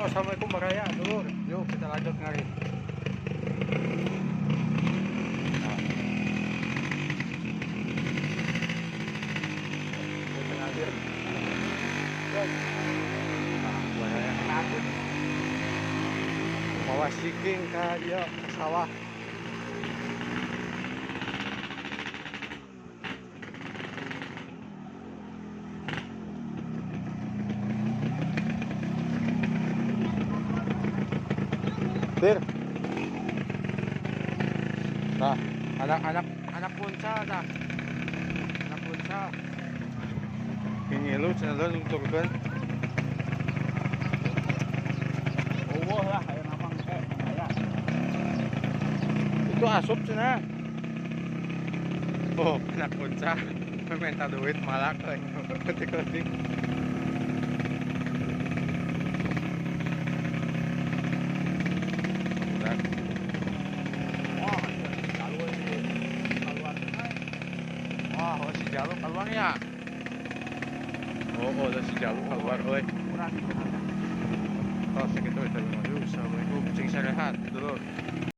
Assalamualaikum baraya dulur. Yuk, kita lanjut ngarit. Nah. Kita ngalir. Nah, baraya ngalir. Bawa siking ke dia ke sawah. Tir. Nah, anak-anak anak punca dah. Anak punca. Ngilu cenah nuturkeun. Eueuh lah aya mamang teh aya. Itu asup cenah. Oh, anak punca minta duit malak euy. Ketik-ketik. Wah, oh si Jalu keluar ya. Oh, oh, si Jalu keluar, oi. Oh, segitu itu. Assalamualaikum, sing sehat dulu.